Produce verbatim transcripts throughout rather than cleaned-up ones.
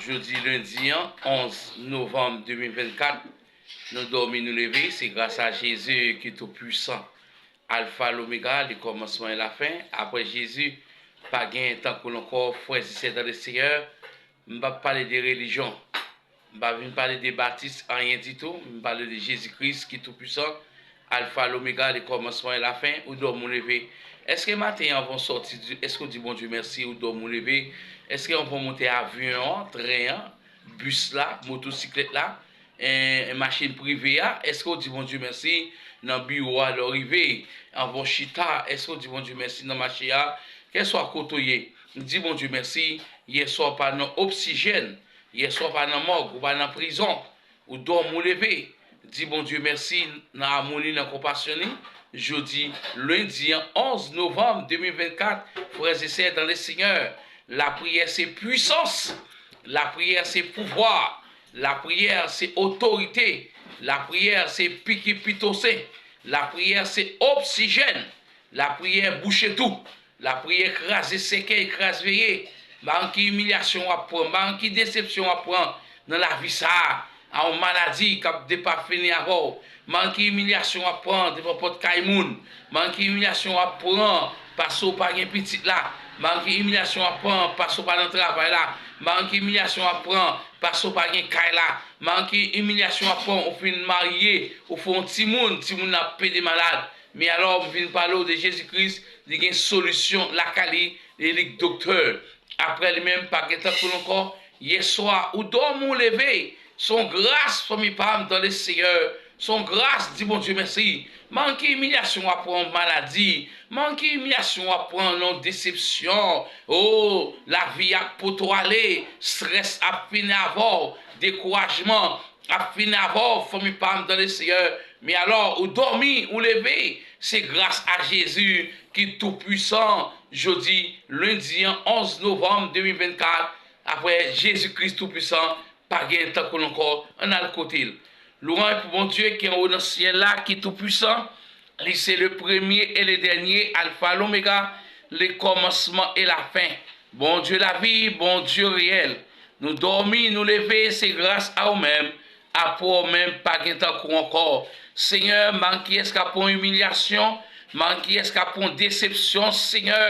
Jodi lendi an, onz novanm de mil vennkat, nou dòmi, nou leve, se gras a Jezi ki tou pwisan. Alfa, Lomega, le kòmansman e la fen. Apre Jezi, pa gen tankou l ankò, frè e sè dan le Senyè. M p ap pale de relijyon. M pa vin pale de batis, anyen ditou. M pale de Jezi Kris ki tou pwisan. Alfa, Lomega, le kòmansman e la fen. Ou dòmi, ou leve. Èske maten an, anvan w sòti, èske w di Bondye mèsi, ou dòmi, ou leve? Èske anvan w monte avyon an, tren an, bis la, motosiklèt la, en, en machin prive a, èske w di Bondye mèsi nan biwo a lè w rive? Anvan w chita, èske w di Bondye mèsi nan mache a? Kèlswa kote w ye, di Bondye mèsi. Yèswa w pa nan oksijèn, yèswa w pa nan mòg, ou pa nan prizon, ou dòmi, ou leve. Di Bondye mèsi nan amou li, nan konpasyon li. Jodi lendi an, onz novanm de mil vennkat, frè e sè dan le Senyè, lapriyè se pwisans, lapriyè se pouvwa, lapriyè se otorite, lapriyè se piki pito sen, lapriyè se oksijèn, lapriyè bouche tou. Lapriyè kraze sèkèy, kraze veye. M pa konn ki imilyasyon w ap pran, m pa konn ki desepsyon w ap pran nan lavi sa a. A yon maladi k ap depafini avè w. M pa konn ki imilyasyon w ap pran devan pòt kay moun. M pa konn ki imilyasyon w ap pran paske w pa gen pitit la. M pa konn ki imilyasyon w ap pran paske w pa nan travay la. M pa konn ki imilyasyon w ap pran paske w pa gen kay la. M pa konn ki imilyasyon w ap pran, ou fin marye, ou fè yon timoun, timoun nan ap pede malad. Men alò, m vin pale w de Jezi Kris, li gen solisyon lakay li, e li k doktè. Apre li menm, pa gen tankou l ankò. Yèswa, ou dòmi, ou leve. Se yon gras, fanmi pa m, dan le Senyè. Se yon gras, di Bondye mèsi. M pa konn ki imilyasyon w ap pran, maladi. M pa konn ki imilyasyon w ap pran, nan desepsyon. O, lavi ap pote w ale. Strès ap fini avè w. Dekourajman ap fini avè w, fanmi pa m, dan le Senyè. Men alò, ou dòmi, ou leve, se gras a Jezi ki tou pwisan. Jodi lendi an, onz novanm de mil vennkat, apre Jezi Kris tou pwisan, pa gen tankou l ankò, ann al kote l. Lwanj pou Bondye ki anwo nan syèl la, ki tou pwisan. Li se le premye e le dènye, Alfa, Lomega, le kòmansman e la fen. Bondye lavi, Bondye reyèl. Nou dòmi, nou leve, se gras a ou menm. Apre w menm, pa gen tankou w ankò. Senyè, m pa konn kiyès k ap pran imilyasyon, m pa konn kiyès k ap pran desepsyon, Senyè.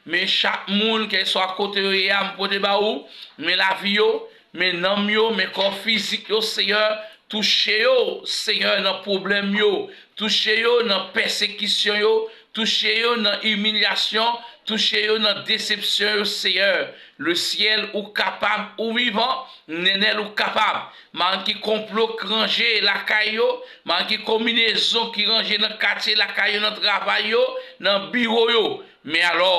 Men chak moun, kèlswa kote yo ye a, m pote ba ou. Men lavi yo, men nanm yo, men kò fizik yo, Senyè. Touche yo, Senyè, nan pwoblèm yo. Touche yo nan pèsekisyon yo. Touche yo nan imilyasyon. Touche yo nan desepsyon yo, Senyè. Le syèl, ou kapab, ou vivan. Nenel, ou kapab. M pa konn ki konplo k ranje lakay yo. M pa konn ki konbinezon ki ranje nan katye lakay yo, nan travay yo, nan biwo yo. Men alò,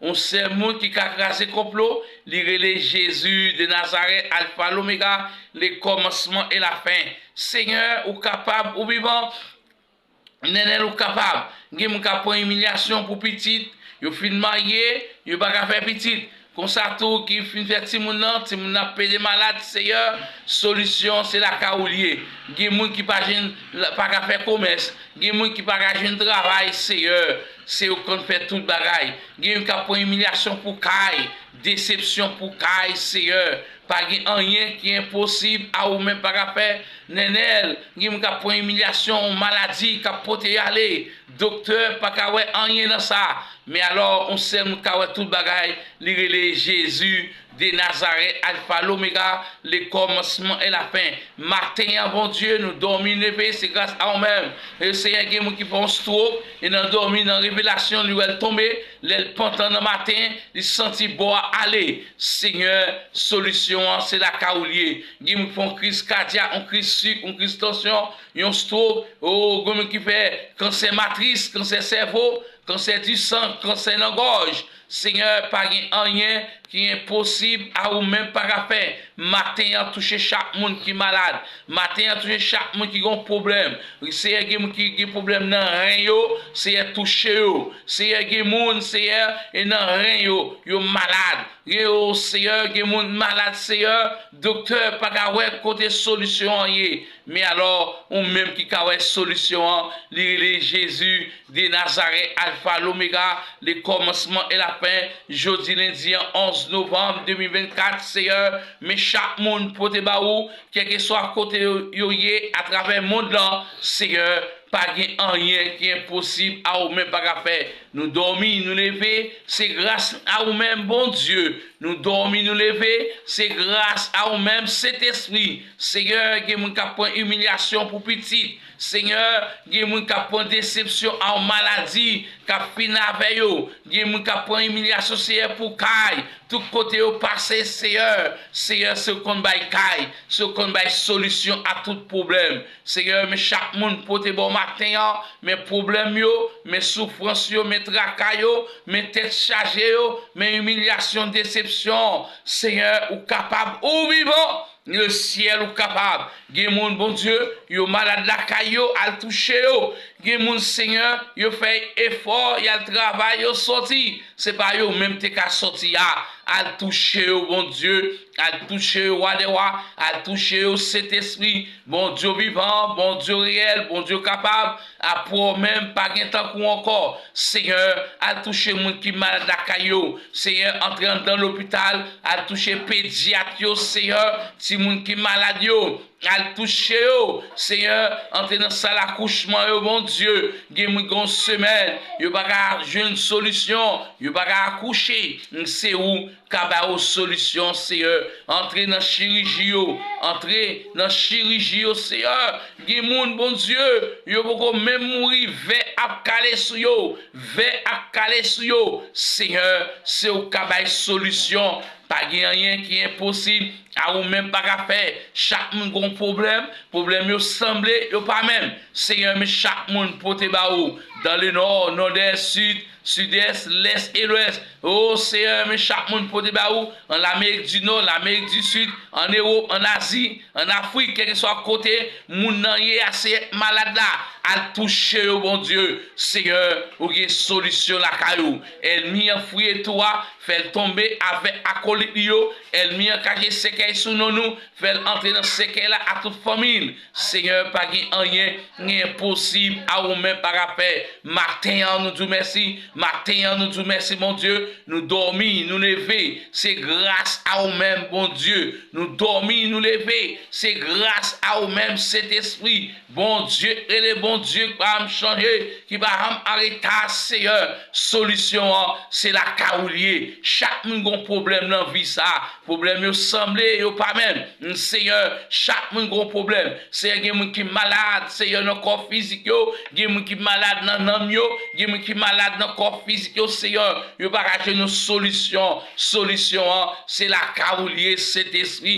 yon sèl moun ki ka kraze konplo, li rele Jezi de Nazarèt, Alfa, Lomega, le kòmansman e la fen. Senyè, ou kapab, ou vivan. Nenel, ou kapab. Gen moun k ap pran imilyasyon pou pitit, yo fin marye, yo pa ka fè pitit. Konsa tou, ki fin fè timoun nan, timoun nan pede malad, Senyè, solisyon se lakay ou li ye. Gen moun ki pa jwenn, pa ka fè komès, gen moun ki pa ka jwenn travay, Senyè, se ou k konn fè tout bagay. Gen moun k ap pran imilyasyon pou kay, desepsyon pou kay, Senyè. Pa gen anyen ki enposib a ou menm pa ka fè. Nenel, gen moun k ap pran imilyasyon, yon maladi k ap pote y ale. Doktè pa ka wè anyen nan sa. Men alò, yon sèl moun ka wè tout bagay, li rele Jezi de Nazarèt, Alfa, Lomega, le kòmansman e la fen. Maten an, Bondye, nou dòmi, leve, se gras a ou menm. E Senyè, gen moun ki fè yon stroke, e nan dòmi, nan revelasyon, li wè l tonbe, lè l pantan nan maten, li santi bò a ale. Senyè, solisyon an, se lakay ou li ye. Gen moun ki fè yon kriz kadyak, yon kriz sik, yon kriz tansyon, yon stroke, o, gen moun ki fè kansè matris, kansè sèvo, kansè di san, kansè nan gòj. Senyè, pa gen anyen ki enposib a ou menm pa ka fè. Maten an, touche chak moun ki malad. Maten an, touche chak moun ki gen pwoblèm. Senyè, gen moun ki gen pwoblèm nan ren yo. Senyè, touche yo. Senyè, gen moun, Senyè, e nan ren yo, yo malad. Gen, o Seyè, gen moun malad, Seyè, doktè pa ka wè kote solisyon an ye. Men alò, ou menm ki ka wè solisyon an, li rele Jezi de Nazarèt, Alfa, Lomega, le kòmansman e la fen. Jodi lendi an, onz novanm de mil vennkat, Seyè, men chak moun pote ba ou, kèlkeswa kote yo, yo ye atravè mond lan, Seyè, pa gen anyen ki enposib a ou menm pa ka fè. Nou dòmi, nou leve, se gras a ou menm, Bondye. Nou dòmi, nou leve, se gras a ou menm, Sentespri. Seyè, gen moun k ap pran imilyasyon pou pitit. Seyè, gen moun k ap pran desepsyon a yon maladi k ap fin avè yo. Gen moun k ap pran imilyasyon, Seyè, pou kay. Tout kote yo pase, Seyè, Seyè, se ou konn bay kay, se ou konn bay solisyon a tout pwoblèm. Seyè, men chak moun pote ba w maten an, men pwoblèm yo, men soufrans yo, men traka yo, men tèt chaje yo, men imilyasyon, desepsyon. Seyè, ou kapab, ou vivan. Le syèl ou kapab. Gen moun, Bondye, yo malad lakay yo, al touche yo. Gen moun, Senyè, yo fè efò, y al travay, yo sòti. Se pa yo menm te ka sòti a. Al touche yo, Bondye. Al touche yo, Wa dè wa. Al touche yo, Sentespri. Bondye vivan, Bondye reyèl, Bondye kapab. Apre w menm, pa gen tankou w ankò. Senyè, al touche moun ki malad lakay yo. Senyè, antre anndan lopital, al touche pedyat yo, Senyè, timoun ki malad yo, al touche yo. Senyè, antre nan sal akouchman yo, Bondye. Gen moun gen yon semèn, yo pa ka jwenn solisyon, yo pa ka akouche. Se ou ka ba yo solisyon, Seyè. Antre nan chiriji yo, antre nan chiriji yo, Seyè. Gen moun, Bondye, yo poko menm mouri, vè ap kale sou yo, vè ap kale sou yo. Seyè, se ou ka bay solisyon. Pa gen anyen ki enposib a ou menm pa ka fè. Chak moun gon pwoblèm, pwoblèm yo sanble, yo pa menm. Seyè, men chak moun pote ba ou. Dan le nò, nòdès, sid, sidès, lès e lwès. O Seyè, men chak moun pote ba ou, an Lamerik di Nò, Lamerik di Sid, an Ewòp, an Azi, an Afrik, kèlkeswa kote moun nan ye a, Seyè, malad la, al touche yo, Bondye. Seyè, ou gen solisyon lakay ou. Ènmi an fouye tou a, fè l tonbe avèk akolit li yo. Ènmi an kache sèkèy sou non nou, fè l antre nan sèkèy la a tout fanmi l. Seyè, pa gen anyen ki enposib a ou menm pa ka fè. Maten an, nou di w mèsi. Maten an, nou di w mèsi, Bondye. Nou dòmi, nou leve. Se gras a ou menm, Bondye. Nou dòmi, nou leve. Se gras a ou menm, Sentespri. Bondye rele Bondye ki pa janm chanje, ki pa janm anreta, Seyè. Solisyon an, se lakay ou l ye. Chak moun gon pwoblèm nan vi sa. Pwoblèm yo sanble, yo pa menm. Seyè, chak moun gon pwoblèm. Seyè, gen moun ki malad, Seyè, nan kò fizik yo. Gen moun ki malad nan nanm yo. Gen moun ki malad nan kò fizik yo, Seyè. Yo pa ka jwenn yon solisyon. Solisyon an, se lakay ou l ye, Sentespri.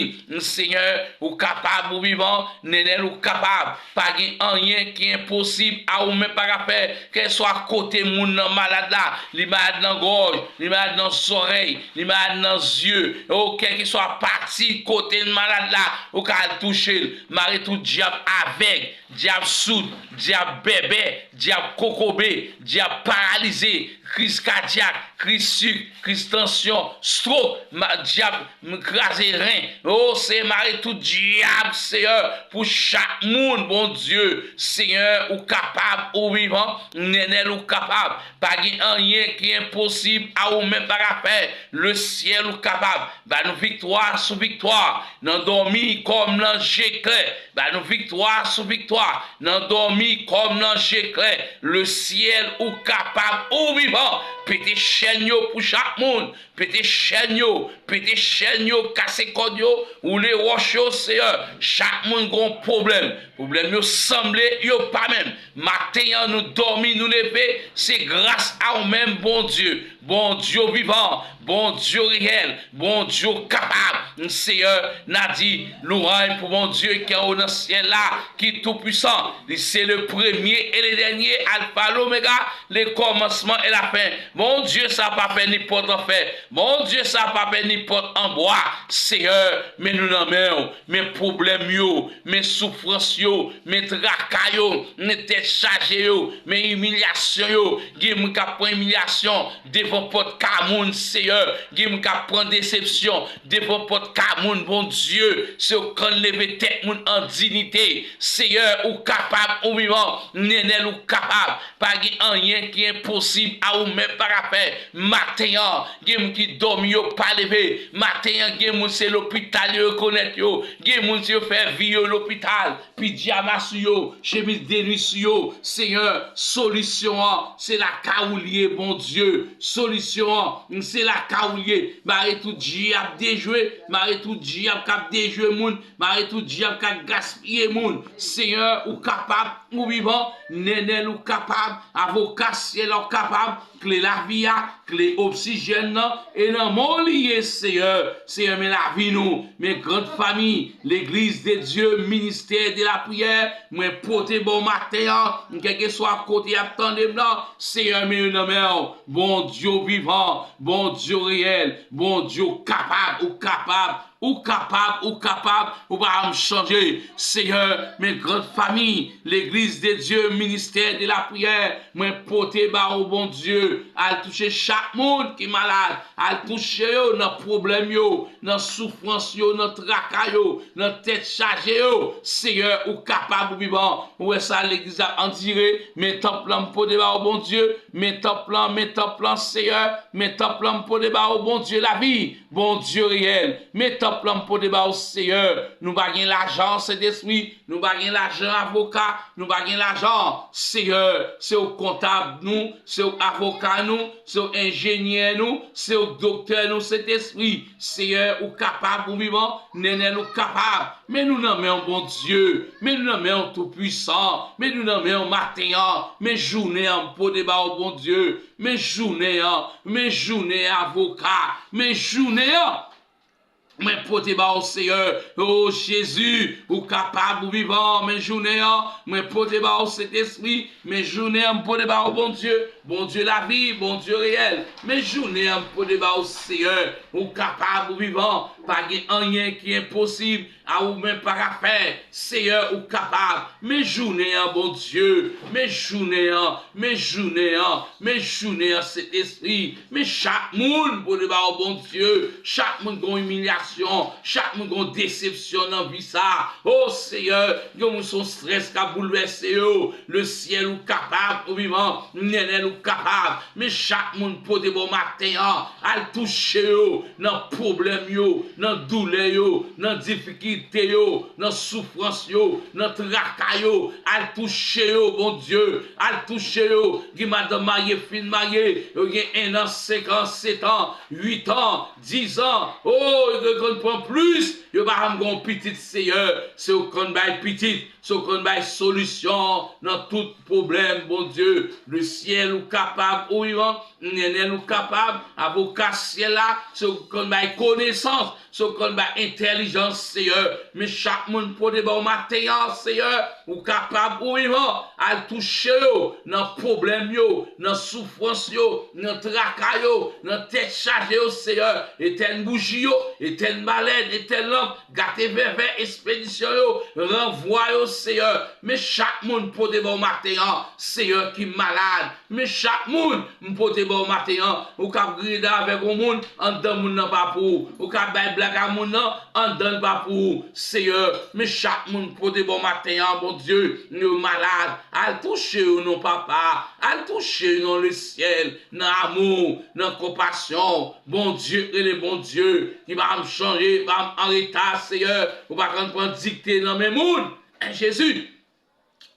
Seyè, ou kapab, ou vivan. Nenel, ou kapab. Pa gen anyen ki enposib a ou menm pa ka fè. Kèlswa kote moun nan malad la, li malad nan gòj, li malad nan zòrèy, li malad nan zye, o kèlkeswa pati kote l malad la, ou ka al touche l. Mare tout dyab avèg, dyab soud, dyab bèbè, dyab kokobe, dyab paralize, kriz kadyak, kriz sik, kriz tansyon, strok, ma-, dyab m kraze ren. O, Seyè, mare tout dyab, Seyè, pou chak moun, Bondye. Seyè, ou kapab, ou vivan, Nenel, ou kapab. Pa gen anyen ki enposib a ou menm pa ka fè. Le syèl, ou kapab. Ba nou viktwa sou viktwa. Nan dòmi kòm nan je klè. Ba nou viktwa sou viktwa. Nan dòmi kòm nan je klè. Le syèl, ou kapab, ou vivan. Pete chèn yo pou chak moun. Pete chèn yo, pete chèn yo, kase kòd yo, woule wòch yo, Seyè. Chak moun gon pwoblèm. Pwoblèm yo sanble, yo pa menm. Maten an, nou dòmi, nou leve, se gras a ou menm, Bondye. Bondye vivan, Bondye reyèl, Bondye kapab. Seyè, n a di, lwanj pou Bondye ki anwo nan syèl la, ki toupwisan. Li se le premye e le dènye, Alfa, Lomega, le kòmansman e lafen. Bondye sa pa fè nenpòt an fè. Bondye sa pa fè nenpòt an bwa. Seyè, men nou nan men w. Men pwoblèm yo, men soufrans yo, men traka yo, men tèt chaje yo, men imilyasyon yo. Gen moun k ap pran imilyasyon devan pòt kay moun, Seyè. Gen moun k ap pran desepsyon devan pòt kay moun, Bondye. Se w k konn leve tèt moun an diyite. Seyè, ou kapab, ou vivan. Nenel, ou kapab. Pa gen anyen ki enposib a ou menm pa ka fè. Maten an, gen moun ki dòmi yo pa leve. Maten an, gen moun se lopital yo rekonèt yo. Gen moun se yo fè vi yo lopital. Pijama sou yo, chemiz de nwi sou yo. Seyè, solisyon an, se lakay ou l ye, Bondye. Solisyon an, se lakay ou l ye. Mare tout je ap dejwe, mare tout je ap k ap dejwe moun, mare tout je ap k ap gaspiye moun. Seyè, ou kapab, ou vivan, Nenel, ou kapab, avoka syèl la, ou kapab, kle lavi a, kle oksijèn nan, e nan men w li ye, Seyè. Seyè, men lavi nou, men Grande Famille, Legliz de Dye, Ministè de la Priyè, mwen pote ba w maten an, kèlkeswa kote y ap tande m nan, Seyè, men yo nan men w. Bondye, ou vivan, Bondye, ou reyèl, Bondye, ou kapab, ou kapab, ou kapab, ou kapab, ou pa janm chanje. Seyè, men Grande Famille, Legliz de Dye, Ministè de la Priyè, mwen pote ba ou, Bondye, al touche chak moun ki malad, al touche yo nan pwoblèm yo, nan soufrans yo, nan traka yo, nan tèt chaje yo. Seyè, ou kapab, ou vivan. Ou wè sa legliz la andire, men tanp lan m pote ba ou, Bondye, men tanp lan, men tanp lan, Seyè, men tanp lan m pote ba ou, Bondye lavi, Bondye reyèl, men tanp lan m pote ba ou, Seyè. Nou pa gen lajan, Sentespri, nou pa gen lajan avoka, nou pa gen lajan, Seyè. Se ou kontab nou, se ou avoka nou, se ou enjenyè nou, se ou doktè nou, Sentespri. Seyè, ou kapab, ou vivan, Nenel, ou kapab. Men nou nan men w, Bondye. Men nou nan men w, Toupwisan. Men nou nan men w, maten an. Men jounen an, m pote ba ou, Bondye. Men jounen an. Men jounen avoka. Men jounen an. Mwen pote ba ou, Seyè. O Jezi, ou kapab, ou vivan. Men jounen an, mwen pote ba ou, Sentespri. Men jounen an, m pote ba ou, Bondye. Bondye lavi, Bondye reyèl. Men jounen an, m pote ba ou, Seyè. Ou kapab, ou vivan. Pa gen anyen ki enposib a ou menm pa ka fè. Seyè, ou kapab. Men jounen an, Bondye. Men jounen an. Men jounen an. Men jounen an, Sentespri. Men chak moun pote ba ou, Bondye. Chak moun gen yon imilyasyon. Chak moun gen yon desepsyon nan vi sa. O Seyè, gen moun se yon strès k ap boulvèse yo. Le syèl, ou kapab, ou vivan. Nenel, ou kapab. Men chak moun pote ba ou maten an. Al touche yo nan pwoblèm yo, nan doulè yo, nan difikilte yo, nan soufrans yo, nan traka yo. Al touche yo, Bondye. Al touche yo. Gen madanm marye, fin marye. Yo gen en an, senk an, sèt an, uit an, diz an. O, yo konn pran plis. Yo pa janm gen yon pitit, Seyè. Se ou konn bay pitit. Se ou konn bay solisyon nan tout pwoblèm, Bondye. Le syèl, ou kapab, ou vivan. Nenel, ou kapab. Avoka syèl la, se ou konn bay konesans. Se ou konn bay entèlijans, Seyè. Men chak moun pote ba ou maten an, Seyè. Ou kapab, ou vivan. Al touche yo nan pwoblèm yo, nan soufrans yo, nan traka yo, nan tèt chaje yo, Seyè. Etèn bouji yo, etèn balèn, etèn lanp, gate vèvè espedisyon yo, ranvwa yo, Seyè. Men chak moun pote ba ou maten an, Seyè, ki malad. Men chak moun m pote ba ou maten an. Ou k ap griyen dan avèk yon moun, anndan moun nan pa pou ou. Ou k ap bay blag a moun nan, anndan l pa pou ou. Seyè, men chak moun pote ba ou maten an, Bondye, yo malad. Al touche yo non, Papa. Al touche yo non, le syèl, nan amou, nan konpasyon. Bondye rele Bondye, ki pa janm chanje, pa janm an reta, Seyè. Ou pa konn pran dikte nan men moun. Jezi,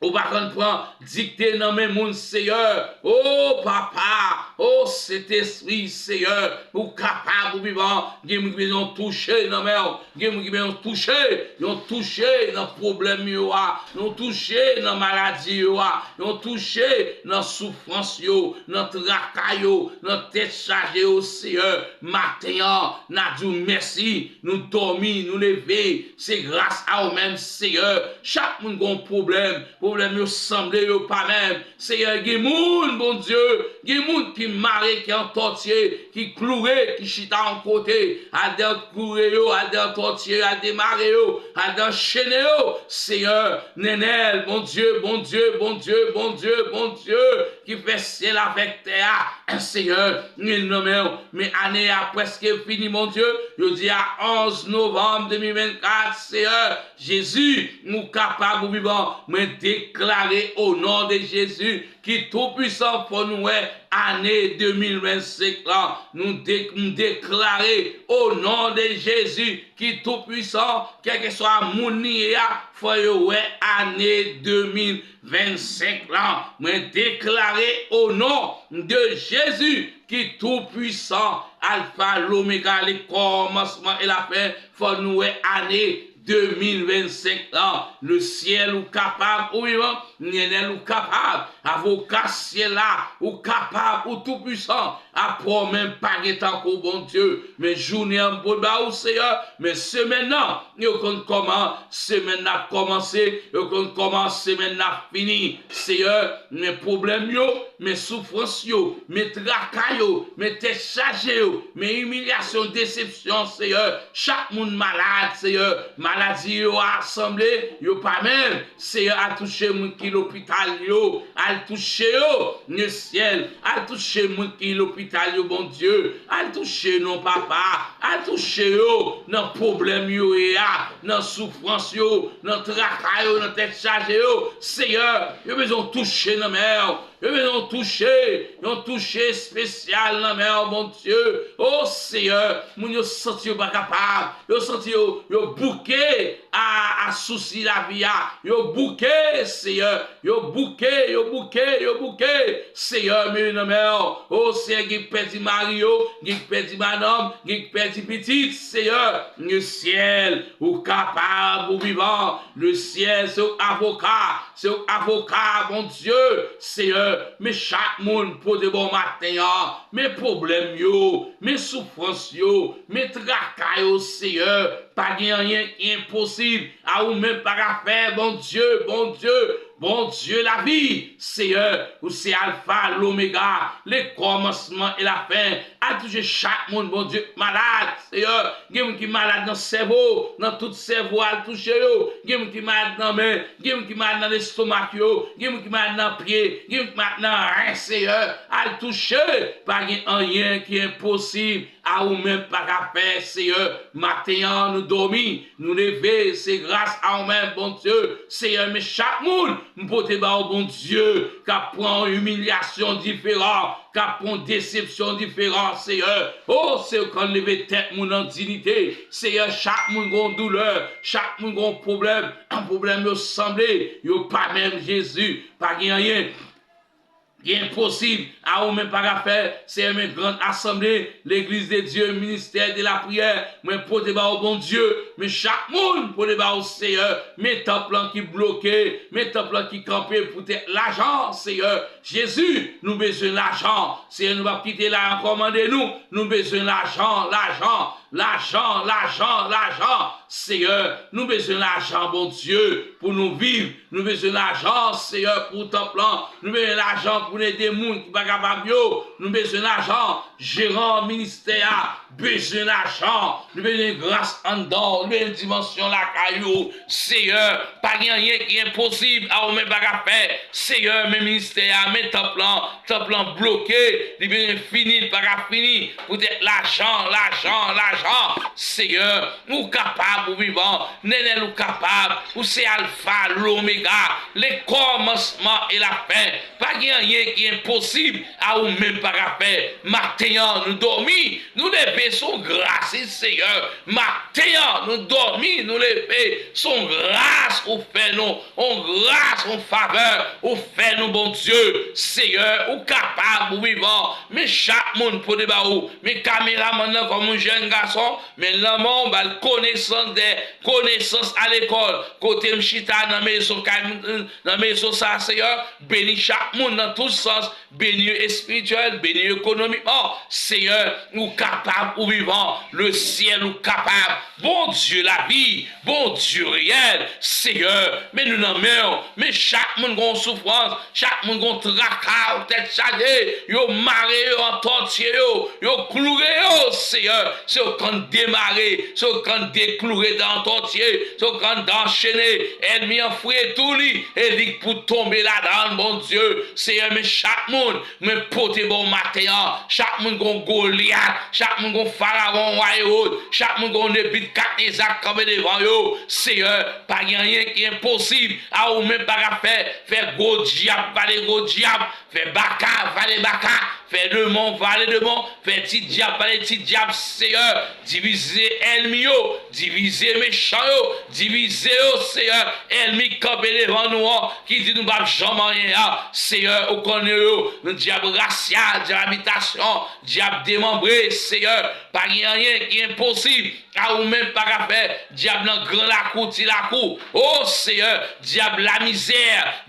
Ou pa konn pran dikte nan men moun, Seyè. O Papa, o Sentespri, Seyè, ou kapab, ou vivan. Gen moun ki bezwen yon touche nan men w. Gen moun ki bezwen yon touche, yon touche nan pwoblèm yo a, yon touche nan maladi yo a, yon touche nan soufrans yo, nan traka yo, nan tèt chaje yo, Seyè. Maten an, n a di w mèsi. Nou dòmi, nou leve. Se gras a ou menm, Seyè. Chak moun gen yon pwoblèm. Pwoblèm yo sanble, yo pa menm. Seyè, gen moun, Bondye, gen moun ki mare, ki antòtye, ki kloure, ki chita yon kote. Al dèyè kloure yo, al dèyè antòtye yo, al demare yo, al dèyè chene yo. Seyè, Nenel, Bondye, Bondye, Bondye, Bondye, Bondye, ki fè syèl avèk tè a. Seyè, men nan men w. Men ane a prèske fini, Bondye. Jodi a onz novanm de mil vennkat, Seyè, Jezi, ou kapab, ou vivan. Mwen deklare o non de Jezi ki toupwisan, fò nou wè ane de mil vennsenk lan. Nou de, m deklare o non de Jezi ki toupwisan, kèlkeswa moun li ye a, fò yo wè ane de mil vennsenk lan. Mwen deklare o non de Jezi ki toupwisan, Alfa, Lomega, le kòmansman e la fen, fò nou wè ane de mil vennsenk lan. Le syèl, ou kapab, ou vivan. Nenel, ou kapab. Avoka syèl la, ou kapab, ou toupwisan. Apa w menm, pa gen tankou w, Bondye. Men jounen an, m pote ba ou, Seyè. Men semèn nan, yo konn kòman semèn nan ap kòmanse, yo konn kòman semèn nan ap fini. Seyè, men pwoblèm yo, men soufrans yo, men traka yo, men tèt chaje yo, men imilyasyon, desepsyon, Seyè. Chak moun malad, Seyè. Maladi yo a sanble, yo pa menm. Seyè, al touche moun ki lopital yo. Al touche yo, nan syèl. Al touche moun ki lopital yo, Bondye. Al touche non, Papa. Al touche yo nan pwoblèm yo ye a, nan soufrans yo, nan traka yo, nan tèt chaje yo. Seyè, yo bezwen yon touche nan men w. Yo bezwen yon touche, yon touche espesyal nan men w, Bondye. O Seyè, moun yo santi yo pa kapab. Yo santi yo, yo bouke a, a sousi lavi a. Yo bouke, Seyè. Yo bouke, yo bouke, yo bouke. Seyè, men yo nan men w. O Seyè, gen ki pèdi mari yo, gen ki pèdi madanm, gen ki pèdi pitit. Seyè, nan syèl, ou kapab, ou vivan. Le syèl, se ou avoka, se ou avoka, Bondye. Seyè, men chak moun pote ba w maten an. Men pwoblèm yo, men soufrans yo, men traka yo, Seyè. Pa gen anyen ki enposib a ou menm pa ka fè, Bondye, Bondye, Bondye lavi. Seyè, ou se Alfa, Lomega, le kòmansman e la fen. Al touche chak moun, Bondye, malad, Seyè. Gen moun ki malad nan sèvo, nan tout sèvo, al touche yo. Gen moun ki malad nan men, gen moun ki malad nan lestomak yo, gen moun ki malad nan pye, gen moun ki malad nan ren, Seyè. Al touche, pa gen anyen ki enposib a ou menm pa ka fè, Seyè. Maten an, nou dòmi, nou leve, se gras a ou menm, Bondye. Seyè, men chak moun, m pote ba ou, Bondye, k ap pran yon imilyasyon diferan, k ap pran yon desepsyon diferan, Seyè. O, se ou k konn leve tèt moun an diyite. Seyè, chak moun gen yon doulè, chak moun gen yon pwoblèm. Pwoblèm yo sanble, yo pa menm, Jezi. Pa gen anyen ki enposib a ou menm pa ka fè. Seyè, men grann asanble, legliz de Dye, ministè de lapriyè, mwen pote ba ou, Bondye, men chak moun pote ba ou, Seyè, men tanp lan ki bloke, men tanp lan ki kanpe poutèt lajan, Seyè. Jezi, nou bezwen lajan. Seyè, nou p ap kite la ankò, mande nou, nou bezwen lajan, lajan, lajan, lajan, lajan. Seyè, nou bezwen lajan, Bondye, pou nou viv. Nou bezwen lajan, Seyè, pou tanp lan. Nou bezwen lajan pou n ede moun ki pa kapab yo. Nou bezwen lajan. Jeran ministè a bezwen lajan. Nou bezwen gras anndan w. Nou bezwen dimansyon lakay ou. Seyè, pa gen anyen ki enposib a ou menm pa ka fè. Seyè, men ministè a, men tanp lan. Tanp lan bloke. Li bezwen fini, li pa ka fini. Poutèt lajan, lajan, lajan. Seyè, ou kapab, ou vivan. Nenel, ou kapab. Ou se Alfa, Lomega, le kòmansman e la fen. Pa gen anyen ki enposib a ou menm pa ka fè. Maten an, nou dòmi, nou leve, se yon gras, wi, Seyè. Maten an, nou dòmi, nou leve, se yon gras ou fè nou, yon gras, yon favè ou fè nou, Bondye. Seyè, ou kapab, ou vivan. Men chak moun pote ba ou. Men kameramann nan kòm yon jèn gason, men nan men w, ba l konesans de konesans a lekòl. Kote m chita nan mezon kay m, nan mezon sa, Seyè, beni chak moun nan tout sans, beni yo espirityèl, beni yo ekonomikman. Seyè, ou kapab, ou vivan, le syèl ou kapab. Bondye lavi, Bondye reyèl, Seyè, men nou nan men w, men chak moun gon soufrans, chak moun gon traka, tèt chaje, yo mare yo, antòtye yo, yo kloure yo, Seyè, se yo k ann demare, se yo k ann dekloure dan antòtye, se yo k ann dan anchene, ènmi an fouye tou li, e li k pou tonbe ladan l, Bondye, Seyè, men chak moun, mwen pote ba w maten an, chak moun gon Golyat, chak moun gon Farawon, wa Ewòd, chak moun gon Nebikadneza k kanpe devan yo, Seyè, pa gen anyen ki enposib a ou menm pa ka fè, fè gwo dyab vale gwo dyab, fè baka vale baka, fè demon vale demon, fè ti dyab vale ti dyab, Seyè, divize ènmi yo, divize mechan yo, divize yo, Seyè, ènmi k kanpe devan nou an, ki di nou p ap janm anyen an, Seyè, ou konnen yo, dyab rasyal, dyab abitasyon, dyab demanbre, Seyè, pa gen anyen ki enposib a ou menm pa ka fè, dyab nan gran lakou, ti lakou, o Seyè, dyab lamizè,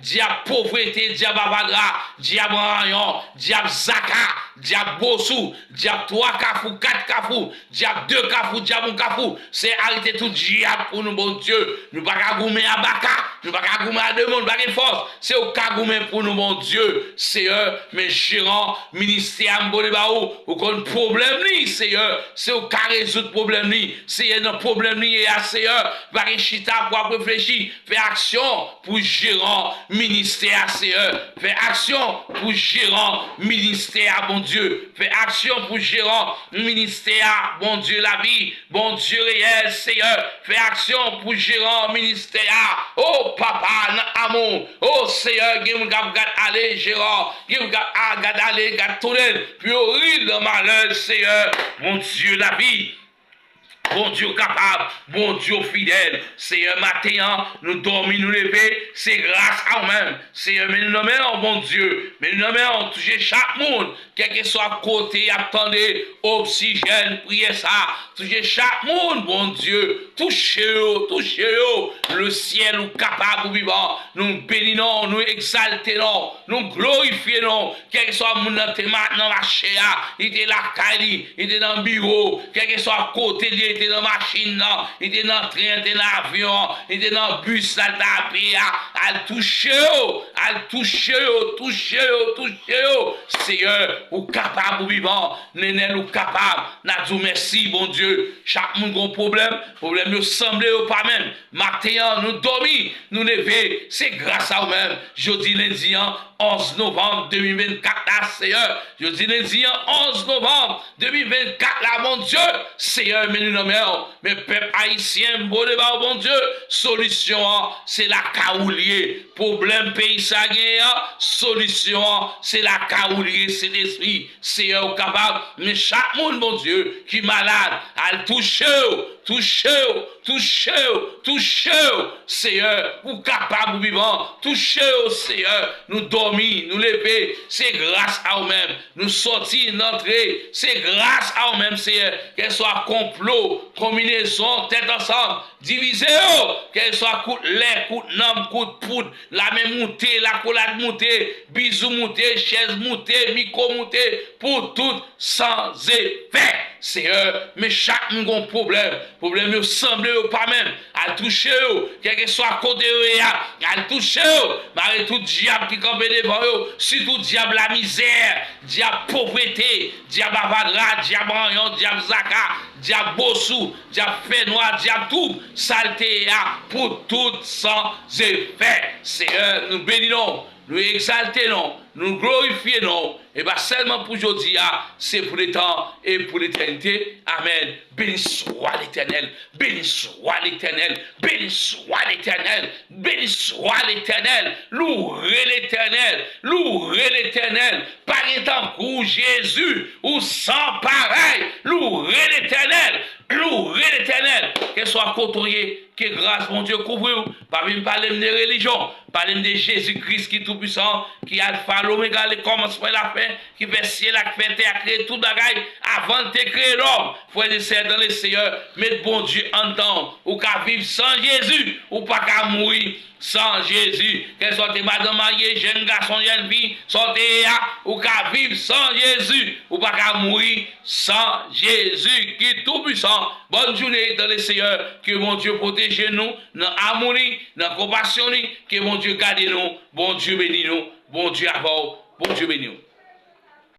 dyab povrete, dyab avadra, dyab ranyon, dyab zaka, dyab bosou, dyab twa kafou, kat kafou, dyab de kafou, dyab yon kafou, se arete tout dyab pou nou, Bondye. Nou pa ka goumen a baka, nou pa ka goumen a demon, nou pa gen fòs. Se ou ka goumen pou nou, Bondye. Seyè, men jeran ministè a m pote ba ou, ou konn pwoblèm li, Seyè. Se ou ka rezoud pwoblèm li, Seyè, nan pwoblèm li ye a, Seyè. Pa gen chita pou ap reflechi, fè aksyon pou jeran ministè a, Seyè. Fè aksyon pou jeran ministè a, Bondye. Fè aksyon pou jeran ministè a, Bondye lavi, Bondye reyèl, Seyè. Fè aksyon pou jeran ministè a. O Papa, nan amou. O Seyè, gen moun k ap gad ale, jeran. Gen moun k ap a, gad ale, gad tounen. Pou yo ri nan malè, Seyè. Bondye lavi. Bondye ou kapab, Bondye ou fidèl. Seyè, maten an, nou dòmi, nou leve, se gras a ou menm. Seyè, men nou nan men w, Bondye. Men nou nan men w, touche chak moun, kèlkeswa kote y ap tande oksijèn, priyè sa. Touche chak moun, Bondye. Touche yo, touche yo. Le syèl ou kapab, ou vivan. Nou beni non w, nou egzalte non w, nou glorifye non w. Kèlkeswa moun nan te ma-, nan mache a, li te lakay li, li te nan biwo, kèlkeswa kote li ye, li te nan machin nan, li te nan tren, li te nan avyon, li te nan bis la, li t ap peye a, al touche yo, al touche yo, touche yo, touche yo. Seyè, ou kapab, ou vivan, Nenel, ou kapab. N a di w mèsi, Bondye. Chak moun gon pwoblèm, pwoblèm yo sanble yo pa menm. Maten an, nou dòmi, nou leve, se gras a ou menm. Jodi lendi an, onz novanm de mil vennkat la, Seyè. Jodi lendi an, onz novanm de mil vennkat la, Bondye, Seyè, men nou nan men w. Men pèp ayisyen, m pote ba w, Bondye, solisyon an, se lakay ou l ye. Pwoblèm peyi sa genyen an, solisyon an, se lakay ou l ye, Sentespri. Seyè, ou kapab, men chak moun, Bondye, ki malad, al touche yo, touche yo, touche yo, touche yo. Seyè, ou kapab, ou vivan, touche yo, Seyè. Nou dòmi, nou leve, se gras a ou menm. Nou sòti, n antre, se gras a ou menm, Seyè. Kèlkeswa konplo, konbinezon, tèt ansanm, divize yo. Kèlkeswa kout lè, kout nanm, kout poud, lame moute, lakolad moute, bizou moute, chèz moute, mikwo moute, pou tout san efè. Seyè, men chak moun gon pwoblèm. Pwoblèm yo sanble yo pa menm. Al touche yo, kèlkeswa kote yo ye a. Al touche yo. Mare tout dyab ki kanpe devan yo, sitou dyab lamizè, dyab povrete, dyab avadra, dyab ranyon, dyab zaka, dyab bosou, dyab fènwa, dyab twoup, salte a pou tout san efè. Seyè, nou beni non w. Nou egzalte non, nou glorifye non, e pa sèlman pou jodi a, se pou letan e pou letènite. Amèn. Beni swa Letènèl, beni swa Letènèl, beni swa Letènèl, beni swa Letènèl, loure Letènèl, loure Letènèl. Pa gen tankou Jezi, ou san parèy, loure Letènèl, loure Letènèl. Kèlkeswa kote w ye, ke gras Bondye kouvri w. Pa vin pale m de relijyon, pale m de Jezi Kris ki toupisan, ki alfa, lomega, le kòmansman e lafen, ki fè syèl la, ki fè tè a, kreye tout bagay avan l te kreye lòm. Frè e sè dan le Seyè, met Bondye anndan w. Ou ka viv san Jezi, ou pa ka mouri san Jezi. Kèlkeswa w te madanm marye, jèn gason, jèn fi, sa w te ye a, ou ka viv san Jezi, ou pa ka mouri san Jezi ki toupisan. Bòn jounen dan le Seyè, ke Bondye pwoteje nou nan amou li, nan konpasyon li, ke Bondye gade nou, Bondye beni nou, Bondye avè w, Bondye beni w.